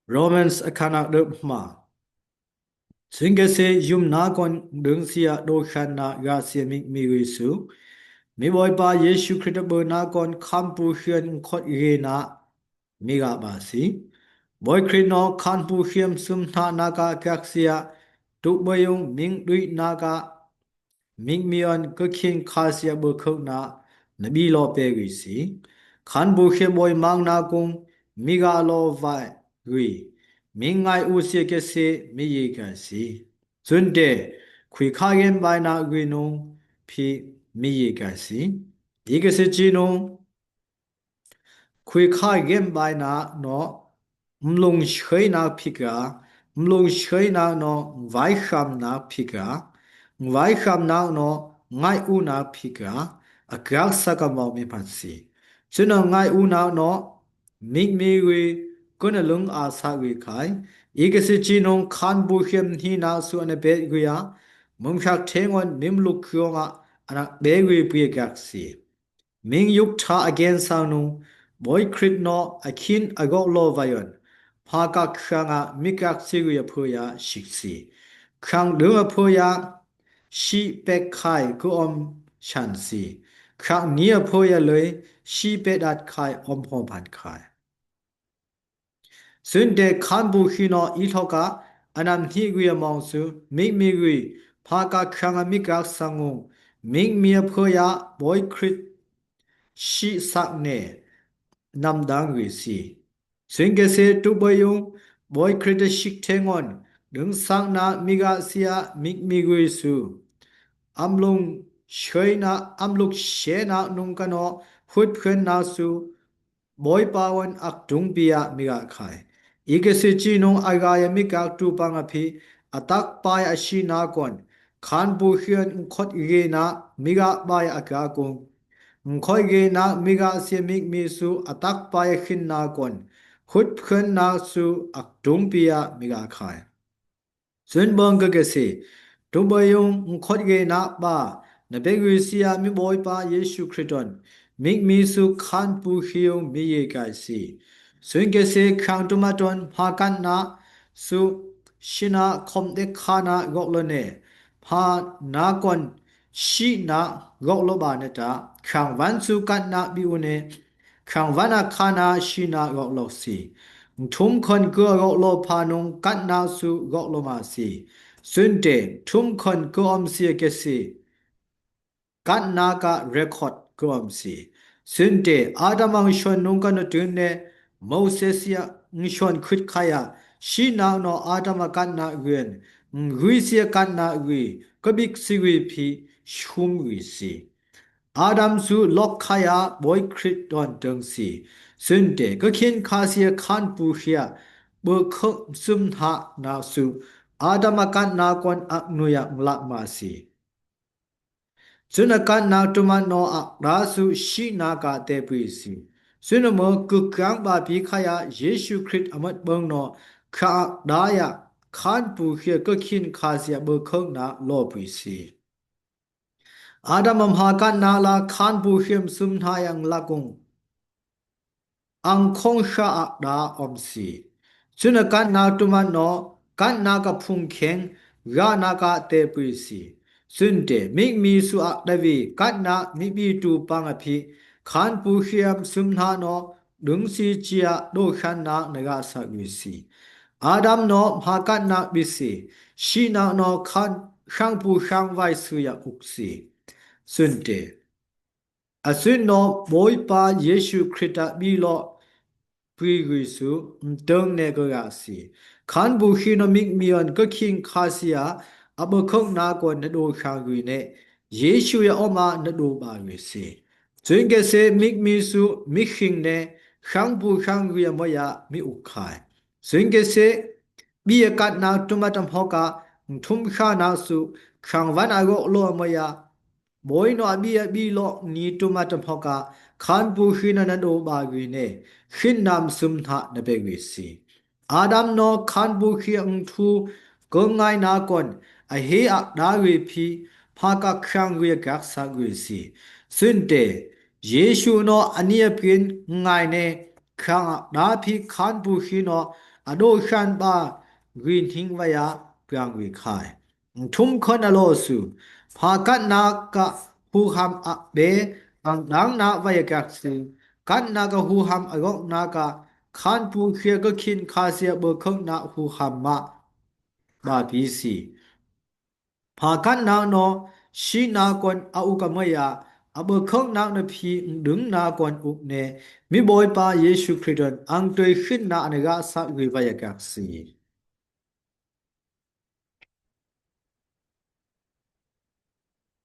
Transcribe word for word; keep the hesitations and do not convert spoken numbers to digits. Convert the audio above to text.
Romans akhanak dep ma. Singkese yum nakon dungsia dokhan na gasia mikmi wisu. Mi boipa Yesu Krista bo nakon khanpu hian khot ye na miga basi. Boi Krist no khanpu hiam sum na naka kaksia. Tuk bayung ming dui naka mikmi on kakhin khasia bo khok na nabi lo pe wisi. Khanpu hiam boi mang nakung miga lo vai wi. Ming ngai usia kese mi ye kasi. Sunte khui kha gen bai na wi nung phi mi ye kasi. Ikese chi nung khui kha gen bai na no mlung shoi na phika, mlung shoi na no vai kham na phika, vai kham na no ngai u na phika, akrak saka mau mi phat si. Chuna ngai u na no mikmi wi kuna lung a sa wi khai. Ikese chi nung khanpu hiam hi na su ana bet wi a, mum shak thengon mim luk yong a ana bet wi pwi kak si. Ming yuk tha again sang nung boi Krist no akhin agok lo vayon. Pha kak khang a mi kak si wi a phoya shik si. Khang dung a phoya shi pek khai ku om shan si. Khang ni a phoya loi shi pek dat khai om ho phan khai. Sunte khanpu hi no i thoka anam hi wi a mong su mikmi wi pha kak khang a mi kak sangu mikmi a phoya boi Krist shi sak ne nam dang wi si. Singkese tuk bayung boi Krist a shik thengon dung sak na miga sia mikmi wi su. Amlung shoi na amluk she na nung kano hut phen na su. Boi pawan ak dung pia miga khai. Ikese chi nung agaya mi kak tu pang a phi atak pai a shi nakon. Khanpu hian nkhot ye na miga bai a kakung. Nkhot ye na miga sia mikmi su atak pai a khin nakon. Hut phen na su ak dung pia miga khai. Sun bang ka kese. Tuk bayung nkhot ye na ba. Na pek wi sia mi boipa Yesu Kriston. Mikmi su khanpu hiung mi ye kai si. Singkese khang tu maton pha kan na su shi na khom de kha na gok lo ne. Pha nakon shi na gok lo ba ne ta. Khang van su kan na bi u ne. Khang van a kha na shi na gok lo si. Thum khon ku gok lo pha nung kan na su gok lo ma si. Sunte thum khon ku om si a kese. Kan na ka record ku om si. Sunte Adam ang shon nung kan tun ne Moses ya ng shon khut khaya. Shi na no Adam a kan na gwen. Ng gwi si a kan na gwi. Ka bik si gwi phi shum gwi si. Adam su lok khaya boi Krist don teng si. Sunte ka khin kha sia khanpu hia. Bo khok sum ha na su. Adam a kan na kon ak nuya nglak ma si. Suna kan na tuman no ak da su shi na ka te pui si. Suna mo kukang ba pi khaya Yesu Krist amat bang no ka ak da ya khanpu hia ka khin kha sia bo khok na lo pui si. Adam am ha kan na la khanpu hiam sum na yang lakung. Ang khong sha ak da om si. Suna kan na tuman no kan na ka phung kheng ga na ka te pui si. Sunte mikmi su ak da wi kan na mi bi tu pang a phi khanpu hiam sum na no dung si chia do khan na na ga sa wi si. Adam no ha kan na bi si. Shi na no khan khang pu khang wai su ya uk si. Sunte. A sun no boi pa Yesu Krista bi lo pui gui su mteng ne ka ga si. Khanpu hi no mikmi on ka khing kha sia a bo khok na kon na do khang gui ne. Yesu ya om a na do ba gui si. Sun ke se mikmi su mi khing ne khang pu khang gui a mo ya mi uk khai. Sun ke se bi a kat na tuma tam hoka ng thum kha na su khang van a gok lo a mo ya. Boi no a bi a bi lo ni tuma tam hoka khanpu hi na na do ba gui ne khin nam sum na na be gui si. Adam no khanpu hi ang thu ko ngai na kon a hi ak da gui phi pha ka khang gui a gak sa gui si. Sunte Yesu no a ni a pin ngai ne khang ak da phi khanpu hi no a do shan ba gwi hning waya piang wi khai. Thum khon a lo su. Pha katna ka huham a be, ang dang na waya kak si. Katna ka huham a gok na ka khan pu khia ka khin kha sia ba khok na huham ma ba pi si. Pha katna no shi na kon a u ka maya, a ba khok na na phi ndung na kon u ne, mi boi pa Yesu Khrist don ang toi khin na a na ga sa gwi waya kak si.